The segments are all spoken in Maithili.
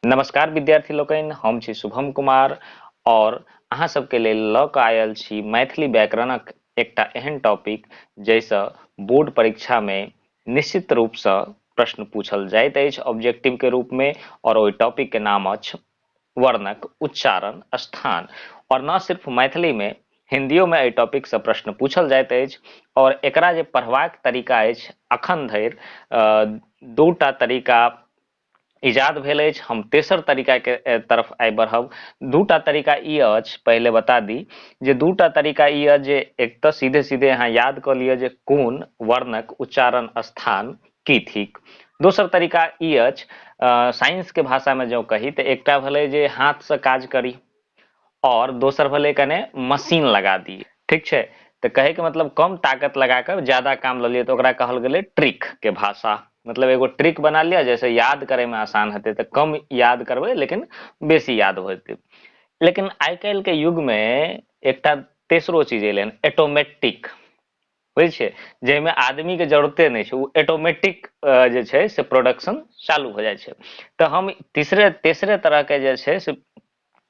नमस्कार विद्यार्थी लोकनि, हम छी शुभम कुमार और अहाँ सबके लेल लऽ कऽ आयल छी मैथिली व्याकरणक एकटा एहन टॉपिक जाहिसँ बोर्ड परीक्षामे निश्चित रूपसँ प्रश्न पूछल जाइत अछि ऑब्जेक्टिव के रूपमे और ओहि टॉपिक के नाम अछि वर्णक उच्चारण स्थान। और न सिर्फ मैथिलीमे, हिंदियोमे एहि टॉपिकसँ प्रश्न पूछल जाइत अछि। और एकरा जे पढ़बाक तरीका अछि, अखन धरि दूटा तरीका इजाद भेल अछि, हम तेसर तरीका के तरफ आइ बढ़ब। दूटा तरीका ई अछि, पहिले बता दी जे दूटा तरीका ई अछि जे एक तऽ सीधे सीधे अहाँ याद कऽ लिअ जे कोन वर्णक उच्चारण स्थान की थिक। दोसर तरीका ई अछि, साइंस के भाषा में जँ कही तऽ एकटा भेलै जे हाथसँ काज करी और दोसर भेलै कने मशीन लगा दी। ठीक छै, तऽ कहैके मतलब कम ताकत लगा कऽ ज्यादा काम लऽ लिअ, तऽ ओकरा कहल गेलै ट्रिक के भाषा। मतलब एगो ट्रिक बना लिअ जैसे याद करैमे आसान हेतै, तऽ कम याद करबै लेकिन बेसी याद होतै। लेकिन आइ काल्हि के युगमे एकटा तेसरो चीज एलै हन, ऑटोमेटिक। बुझै छियै, जाहिमे आदमी के जरूरते नहि छै, ओ ऑटोमेटिक जे छै से प्रोडक्शन चालू हो जाइ छै। तऽ हम तीसरे तेसरे तरह के जे छै से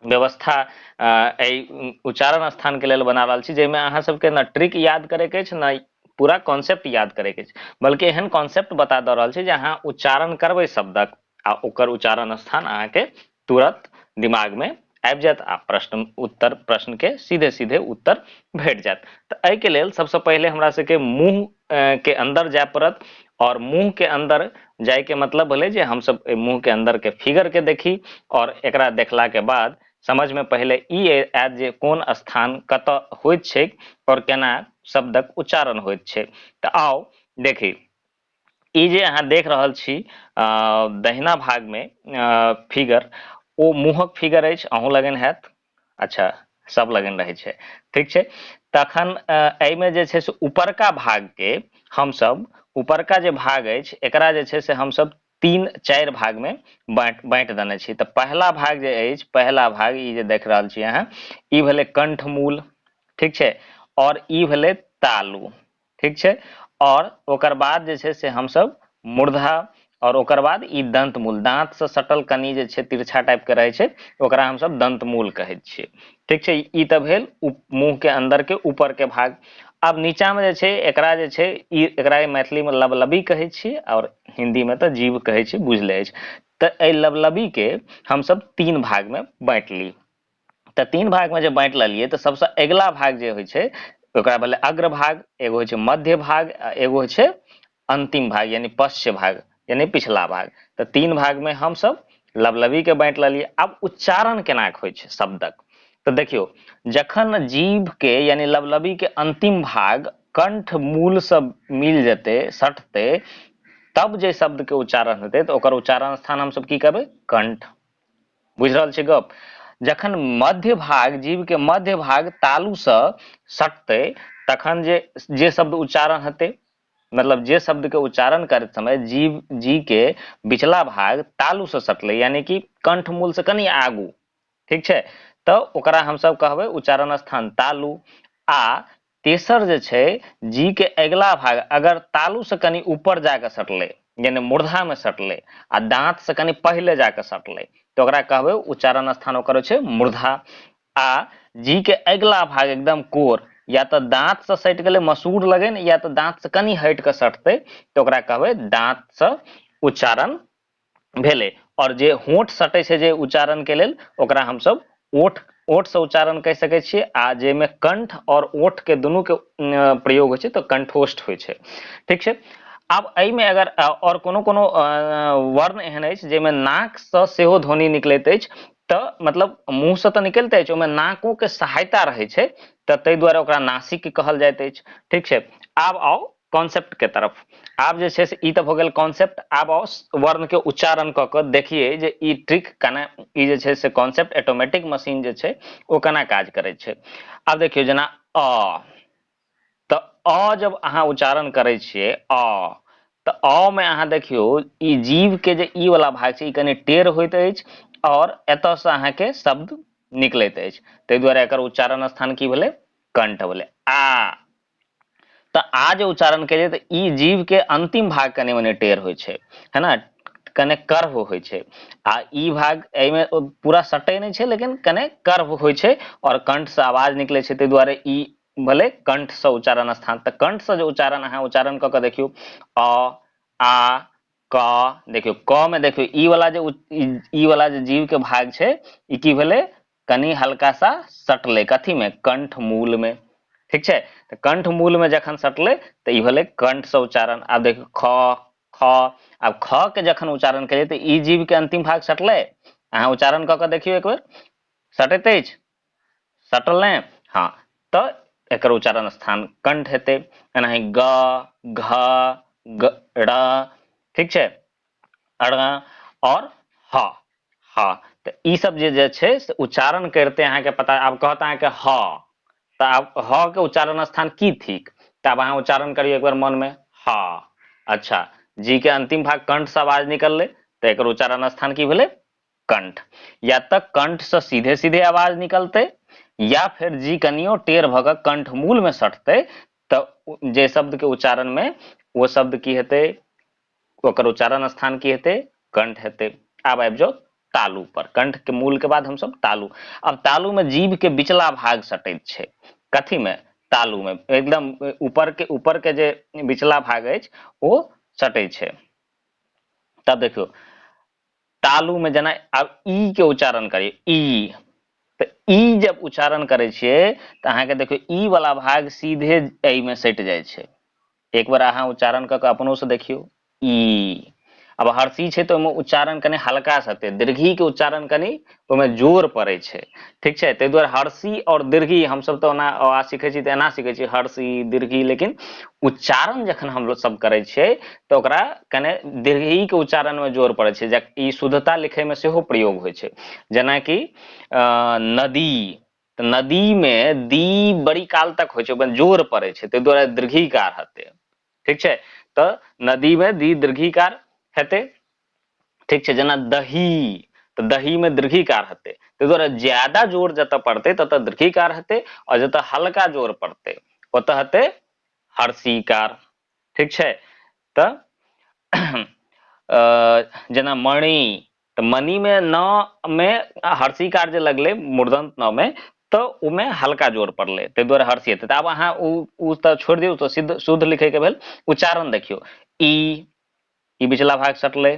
व्यवस्था एहि उच्चारण स्थान के लेल बना रहल छी, जाहिमे अहाँ सबके न ट्रिक याद करैके अछि न पूरा कॉन्सेप्ट याद करैके अछि, बल्कि एहन कॉन्सेप्ट बता दऽ रहल छी जे अहाँ उच्चारण करबै शब्दक आ ओकर उच्चारण स्थान अहाँके तुरत दिमाग में आबि जायत आ प्रश्न उत्तर प्रश्न के सीधे सीधे उत्तर भेट जायत। तऽ एहिके लेल सबसँ पहिले हमरा सबके मुँह के अंदर जाय पड़त और मुँह के अंदर जाय के मतलब भेलै जे हमसब एहि मुँह के अंदर के फिगर के देखी और एकरा देखला के बाद समझ में पहिले ई आयत जे कोन स्थान कतऽ होइत छैक और केना शब्दक उच्चारण होइत छै। तऽ आउ देखी, ई जे अहाँ देख रहल छी दहिना भाग में फिगर, ओ मुँहक फिगर अछि, अहूँ लगन हैत, अच्छा सब लगन रहै छै, ठीक छै। तखन एहिमे जे छै से ऊपरका भाग के हमसब, ऊपरका जे भाग अछि एकरा जे छै से हमसब 3-4 भाग में बाँटि देने छी। तऽ पहला भाग जे अछि, पहला भाग ई जे देख रहल छी अहाँ, ई भेलै कंठमूल, ठीक छै, और ई भेलै तालु, ठीक छै, और ओकर बाद जे छै से हमसब मूर्धा, और ओकर बाद ई दंतमूल, दांत से सटल कनि जे छै तिरछा टाइप के रहै छै, ओकरा हमसब दंतमूल कहै छियै, ठीक छै। ई तऽ भेल मुंह के अंदर के ऊपर के भाग। आब नीचा में जे छै एकरा जे छै ई एकरा मैथिली में लबलबी कहै छियै और हिंदी में तऽ जीभ कहै छियै, बुझले अछि। तऽ एहि लबलबी के हमसब 3 भाग में बाँटि ली। तऽ 3 भाग में जे बाँटि लेलियै तऽ सबसँ अगिला भाग जे होइ छै ओकरा भेलै अग्रभाग, एगो होइ छै मध्य भाग, आ एगो होइ छै अंतिम भाग यानी पश्च भाग यानी पिछला भाग। तऽ 3 भाग में हमसब लबलबी के बाँटि लेलियै। आब उच्चारण केना होइ छै शब्दक, तऽ देखियौ जखन जीभ के यानी लबलबी के अंतिम भाग कंठ मूल से मिल जेतै, सटतै, तब जे शब्द के उच्चारण हेतै तऽ ओकर उच्चारण स्थान हमसब की कहबै, कंठ। बुझि रहल छी गप। जखन मध्य भाग, जीभ के मध्य भाग तालु से सटतै तखन जे शब्द उच्चारण हेतै, मतलब जे शब्द के उच्चारण करैत समय जीभ जी के बिचला भाग तालु से सटलै यानी कि कंठमूल से कनि आगू, ठीक छै, तऽ ओकरा हमसब कहबै उच्चारण स्थान तालु। आ तेसर जे छै जी के अगिला भाग अगर तालु से कनि ऊपर जाके सटलै यानी मूर्धा में सटलै आ दांत से कनि पहिले जाके सटलै तऽ ओकरा कहबै उच्चारण स्थान ओकर छै मूर्धा। आ जी के अगिला भाग एकदम कोर या तऽ दांत से सटि गेलै मसूर लगै ने, या तऽ दांत से कनि हटि कऽ सटतै तऽ ओकरा कहबै दांत से उच्चारण भेलै। और जे होंठ सटै छै जे उच्चारण के लेल ओकरा हमसब ओठ से उच्चारण कहि सकै छियै, आ जाहिमे कंठ और ओठ के दुनू के प्रयोग होइ छै तऽ कंठोष्ठ होइ छै, ठीक छै। आब एहिमे अगर और कोनो कोनो वर्ण एहन अछि जाहिमे नाक से सेहो ध्वनि निकलैत अछि, तऽ मतलब मुँह से तऽ निकलैत अछि, ओहिमे नाको के सहायता रहै छै, तऽ ताहि दुआरे ओकरा नासिक कहल जाइत अछि, ठीक छै। आब आउ कॉन्सेप्ट के तरफ। आब जे छै से ई तऽ भऽ गेल कॉन्सेप्ट। आब आउ वर्ण के उच्चारण कऽ कऽ देखियै जे ई ट्रिक केना, ई जे छै से कॉन्सेप्ट ऑटोमेटिक मशीन जे छै ओ केना काज करै छै। आब देखियौ जेना अ, तऽ अ जब अहाँ उच्चारण करै छियै अ, तऽ अ मे अहाँ देखियौ ई जीभ के जे ई वाला भाग छै ई कनि टेढ़ होइत अछि और एतऽ से अहाँके शब्द निकलैत अछि, ताहि दुआरे एकर उच्चारण स्थान की भेलै, कंठ भेलै। आ तऽ आ जे उच्चारण केलियै तऽ ई जीभ के अंतिम भाग कनि मनि टेढ़ होइ छै, है ना, कने कर्व होइ छै, आ ई भाग एहिमे पूरा सटै नहि छै लेकिन कने कर्व होइ छै और कंठ से आवाज निकलै छै, ताहि दुआरे ई भेलै कंठ से उच्चारण स्थान। तऽ कंठ से जे उच्चारण अहाँ उच्चारण कऽ के देखियौ, अ आ क, देखियौ क में देखियौ ई वाला जे ई वाला जे जीव के भाग छै ई की भेलै, कनि हल्का सा सटलै कथी में, कंठ मूल में। ठीक छै, तऽ कंठ मूल में जखन सटलै तऽ ई भेलै कंठ से उच्चारण। आब देखियौ ख ख, आब ख के जखन उच्चारण करियै तऽ ई जीव के अंतिम भाग सटलै, अहाँ उच्चारण कऽ के देखियौ एक बेर, सटैत अछि, सटल नहि, हाँ, तऽ एकर उच्चारण स्थान कंठ हेतै। एनाही ग घ ग र, ठीक छै, अ और ह ह, तऽ ई सब जे जे छै से उच्चारण करिते अहाँके पता। आब कहत अहाँके ह, तऽ आब ह के उच्चारण स्थान की थिक, तऽ आब अहाँ उच्चारण करियौ एक बेर मन में, ह। अच्छा, जी के अंतिम भाग कंठ से आवाज निकललै तऽ एकर उच्चारण स्थान की भेलै, कंठ। या तऽ कंठ से सीधे सीधे आवाज निकलतै या फिर जी कनियो टेढ़ भऽ कऽ कंठ मूल में सटतै तऽ जे शब्द के उच्चारण में ओ शब्द की हेतै, ओकर उच्चारण स्थान की हेतै, कंठ हेतै। आब आबि जाउ तालु पर, कंठ के मूल के बाद हमसब तालु। अब तालु में जीभ के बिचला भाग सटैत छै, कथी में, तालु में, एकदम ऊपर के जे बिचला भाग अछि ओ सटै छै। तब देखियौ तालु में जेना आब ई के उच्चारण करियौ, ई, तऽ ई जब उच्चारण करै छियै तऽ अहाँके देखियौ ई वाला भाग सीधे एहिमे सटि जाइ छै। एक बार अहाँ उच्चारण कऽ के अपनो से देखियौ, ई। अब हर्षी छै तऽ ओहिमे उच्चारण कनि हल्का सते, दीर्घी के उच्चारण कनि ओहिमे जोर पड़ै छै। ठीक छै, ताहि दुआरे हर्षी और दीर्घी हमसब तऽ ओना अ सीखै छी तऽ एना सीखै छी, हर्षी दीर्घी, लेकिन उच्चारण जखन हम लोग सब करै छियै तऽ ओकरा कने दीर्घी के उच्चारण में जोर पड़ै छै। ई शुद्धता लिखै में सेहो प्रयोग होइ छै। जेनाकि नदी, तऽ नदी में दी बड़ी काल तक होइ छै, ओहिमे जोर पड़ै छै, ताहि दुआरे दीर्घीकार हेतै। ठीक छै, तऽ नदी में दी दीर्घीकार हेतै। ठीक छै, जेना दही, तऽ दही में दीर्घीकार हेतै, ताहि दुआरे ज्यादा जोर जतऽ पड़तै ततऽ दीर्घीकार हेतै, और जतऽ हल्का जोर पड़तै ओतऽ हेतै हर्षीकार। ठीक छै, तऽ जेना मणि, तऽ मणि में न में हर्षीकार जे लगलै मूर्धन्त न में, तऽ ओमे हल्का जोर पड़लै, ताहि दुआरे हर्षी हेतै। तऽ आब अहाँ ओ तऽ छोड़ि दियौ, तऽ सिद्ध शुद्ध लिखैके भेल। उच्चारण देखियौ, ई, ई बिचला भाग सटलै,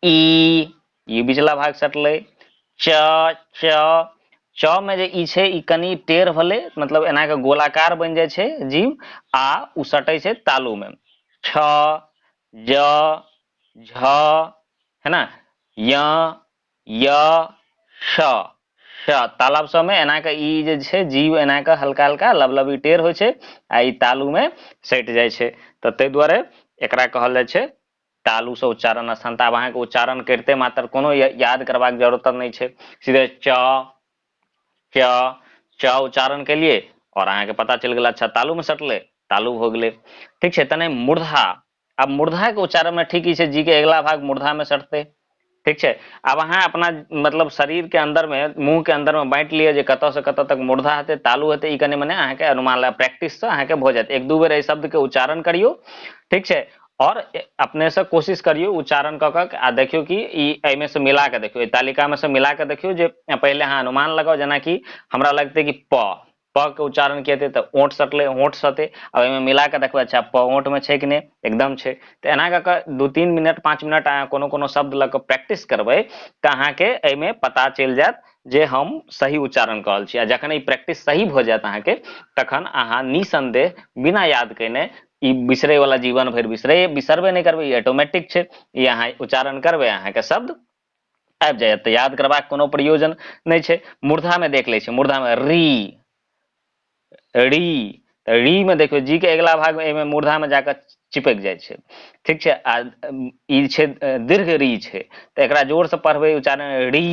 ई, ई बिचला भाग सटलै, च च, च में जे ई छै ई कनि टेढ़ भेलै, मतलब एना के गोलाकार बनि जाइ छै जीव, आ ओ सटै छै तालु में। छ ज झ, है ना, य य श श, तालाब सब में एना के ई जे छै जीव एना के हल्का हल्का लबलबी टेढ़ होइ छै आ ई तालु में सटि जाइ छै, तऽ ताहि दुआरे एकरा कहल जाइ छै तालु से उच्चारण स्थान। तऽ आब अहाँके उच्चारण करिते मात्र कोनो याद करबाक जरूरत नहि छै, सीधे च च च उच्चारण केलिए और अहाँके पता चलि गेल, अच्छा तालु में सटलै, तालु भऽ गेलै। ठीक छै, तने मूर्धा, आब मूर्धा के उच्चारण में ठीक ई छै, जी के अगिला भाग मूर्धा में सटतै। ठीक छै, आब अहाँ अपना मतलब शरीर के अंदर में, मुंह के अंदर में बांटि लिअ जे कतऽ से कतऽ तक मूर्धा हेतै, तालु हेतै, ई कनि मने अहाँके अनुमान लगा प्रैक्टिस से अहाँके भऽ जायत। एक दू बेर एहि शब्द के उच्चारण करियौ, ठीक छै, और अपने से कोशिश करियौ उच्चारण कऽ कऽ आ देखियौ कि ई एहिमे से मिला के देखियौ, एहि तालिका में से मिला के देखियौ जे पहिले अहाँ अनुमान लगाउ। जेनाकि हमरा लगतै कि प, प के उच्चारण की हेतै तऽ ओंठ सटलै, होंठ सटतै, आ ओहिमे मिला के देखबै अच्छा प ओंठ में छै कि नहि, एकदम छै। तऽ एना कऽ कऽ 2-3 मिनट 5 मिनट अहाँ कोनो कोनो शब्द लऽ कऽ प्रैक्टिस करबै तऽ अहाँके एहिमे पता चलि जायत जे हम सही उच्चारण कऽ रहल छी। आ जखन ई प्रैक्टिस सही भऽ जायत अहाँके, तखन अहाँ निसंदेह बिना याद केने ई बिसरै वाला जीवन भरि बिसरबे नहि करबै, ई ऑटोमेटिक छै, ई अहाँ उच्चारण करबै अहाँके शब्द आबि जायत, तऽ याद करबाक कोनो प्रयोजन नहि छै। मूर्धा में देख लै छी, मूर्धा में री री, तऽ री में देखियौ जी के अगिला भाग में एहिमे मूर्धा में जाकऽ चिपकि जाइ छै। ठीक छै, आ ई छै दीर्घ री छै, तऽ एकरा जोर से पढ़बै उच्चारण री,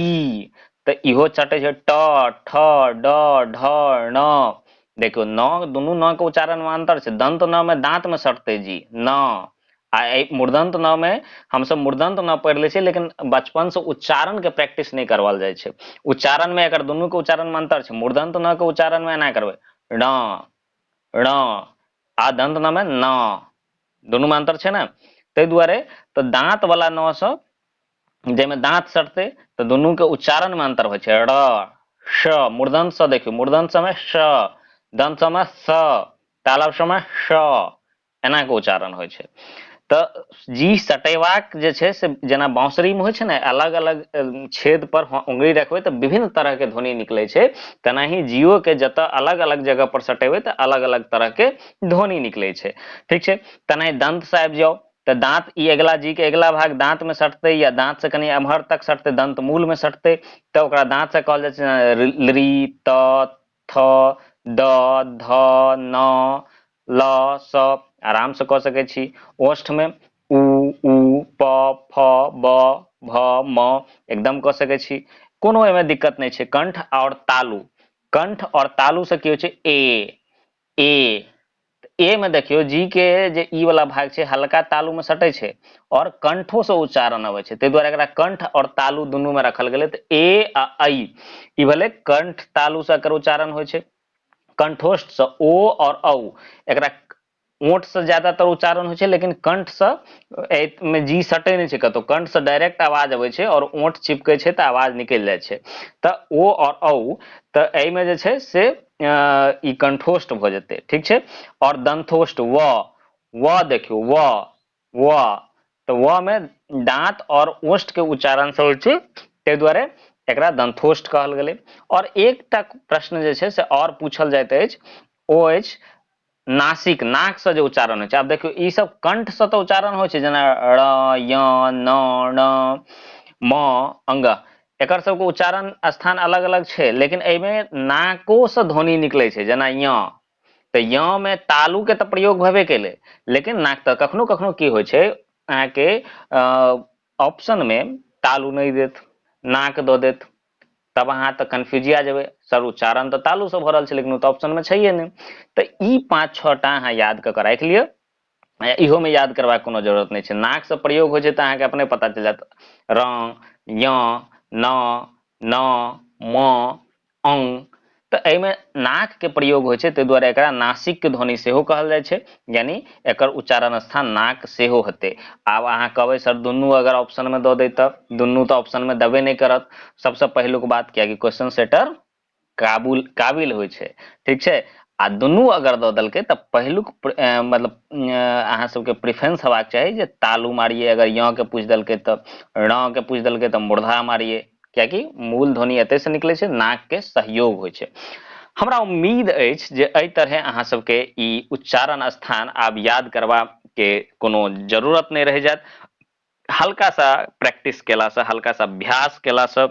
तऽ इहो चटै छै ट ठ ड ढ ण। देखियौ न, दुनू न के उच्चारण में अंतर छै, दंत न में दांत में सटतै जी न, आ एहि मूर्धन्त न में हमसब मूर्धन्त न पढ़ि लै छियै, लेकिन बचपन से उच्चारण के प्रैक्टिस नहि करवाल जाइ छै। उच्चारण में एकर दुनू के उच्चारण में अंतर छै, मूर्धन्त न के उच्चारण में एना करबै ण ण, आ दंत न में न, दुनू में अंतर छै ने, ताहि दुआरे तऽ दांत वाला न से जाहिमे दाँत सटतै तऽ दुनूके उच्चारणमे अन्तर होइ छै। र श, मूर्धन स देखियौ, मूर्धन समय श, दंत समय स, तालब समय श, एना के उच्चारण होइ छै। तऽ जी सटेबाक जे छै से जेना बांसुरी मे होइ छै ने, अलग अलग छेद पर उंगली रखबै तऽ विभिन्न तरह के ध्वनि निकलै छै, तेनाही जियो के जतऽ अलग अलग जगह पर सटेबै तऽ अलग अलग तरह के ध्वनि निकलै छै। ठीक छै, तेनाही दंत से आबि जाउ तऽ दांत ई अगिला जी के अगिला भाग दांत में सटतै या दांत से कनि एम्हर तक सटतै, दंत मूल में सटतै, तऽ ओकरा दांत से कहल जाइ छै ऋ, त, थ, द, ध, न, ल, स, आराम से कऽ सकै छी। ओष्ठ में उ, ऊ, प, फ, ब, भ, म एकदम कऽ सकै छी, कोनो एहिमे दिक्कत नहि छै। कंठ और तालु, कंठ और तालु से की होइ छै, ए, ए, ए में देखियौ जी के जे ई वाला भाग छै हल्का तालु में सटै छै और कंठो से उच्चारण अबै छै, ताहि दुआरे एकरा कंठ और तालु दुनू में रखल गेलै। तऽ ए आ ऐ ई भेलै कंठ तालु से एकर उच्चारण होइ छै। कंठोष्ठ से ओ और औ, एकरा ओंठ से ज्यादातर उच्चारण होइ छै, लेकिन कंठ से एहिमे जी सटै नहि छै कतौ, कंठ से डायरेक्ट आवाज अबै छै और ओंठ चिपकै छै तऽ आवाज निकलि जाइ छै। तऽ ओ और औ, तऽ एहिमे जे छै से ई कंठोष्ठ भऽ जेतै। ठीक छै, और दंतोष्ठ व, व देखियौ व, व, तऽ व में दांत और ओष्ठ के उच्चारण से होइ छै, ताहि दुआरे एकरा दंतोष्ठ कहल गेलै। और एकटा प्रश्न जे छै से और पूछल जाइत अछि, ओ अछि नासिक, नाक से जे उच्चारण होइ छै। आब देखियौ ई सब कंठ से तऽ उच्चारण होइ छै, जेना र, य, न, ण, म, अंग, एकर सबके उच्चारण स्थान अलग अलग छै, लेकिन एहिमे नाको से ध्वनि निकलै छै, जेना य, तऽ य में तालु के तऽ प्रयोग भेबे केलै, लेकिन नाक तऽ कखनो कखनो की होइ छै अहाँके ऑप्शन में तालु नहि देत, नाक दऽ देत, तब अहाँ तऽ कन्फ्यूजिया जेबै, सर उच्चारण तऽ तालु से भऽ रहल छै लेकिन ओ तऽ ऑप्शन में छैहे नहि। तऽ ई 5-6 टा अहाँ याद कऽ के राखि लिअ, इहो में याद करबाक कोनो जरूरत नहि छै। नाक से प्रयोग होइ छै तऽ अहाँके अपने पता चलि जायत, र, य, न, न, म, अं, तऽ एहिमे नाक के प्रयोग होइ छै, ताहि दुआरे एकरा नासिक के ध्वनि सेहो कहल जाइ छै, यानी एकर उच्चारण स्थान नाक सेहो हेतै। आब अहाँ कहबै सर दुनू अगर ऑप्शन में दऽ दै तऽ दुनू तऽ ऑप्शन में देबे नहि करत, सबसँ पहिलुक बात कियाकि क्वेश्चन सेटर काबिल होइ छै। ठीक छै, आ दुनू अगर दऽ देलकै तऽ पहिलुक मतलब अहाँ सबके प्रेफरेंस हेबाक चाही जे तालु मारिए, अगर य के पूछि देलकै तऽ र के पूछि देलकै तऽ मूर्धा मारिए, कियाकि मूल ध्वनि एतै से निकलै छै, नाक के सहयोग होइ छै। हमरा उम्मीद अछि जे एहि तरहे अहाँ सबके ई उच्चारण स्थान आब याद करबा के कोनो जरूरत नहि रहि जायत। हल्का सा प्रैक्टिस केलासँ, हल्का सा अभ्यास केलासँ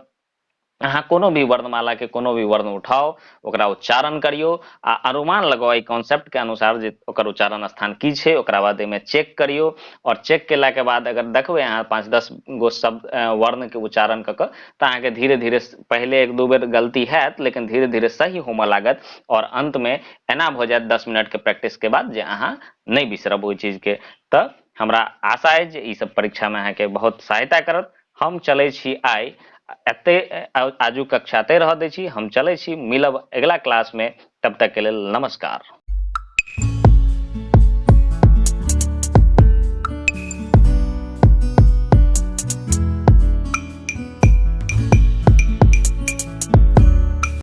अहाँ कोनो भी वर्णमाला के कोनो भी वर्ण उठाओ, ओकरा उच्चारण करियौ आ अनुमान लगाओ एहि कॉन्सेप्ट के अनुसार जे ओकर उच्चारण स्थान की छै, ओकरा बाद एहिमे चेक करियौ और चेक केला के बाद अगर देखबै अहाँ 5-10 गो शब्द वर्ण के उच्चारण कऽ कऽ तऽ अहाँके धीरे धीरे पहिले 1-2 बेर गलती हैत, लेकिन धीरे धीरे सही होमऽ लागत और अंत में एना भऽ जायत 10 मिनट के प्रैक्टिस के बाद जे अहाँ नहि बिसरब ओहि चीज के। तऽ हमरा आशा अछि जे ई सब परीक्षा में अहाँके बहुत सहायता करत। हम चलै छी आइ एते, आजुक कक्षा एते रहऽ दै छी, हम चलै छी, मिलब अगिला क्लास में, तब तक के लेल नमस्कार।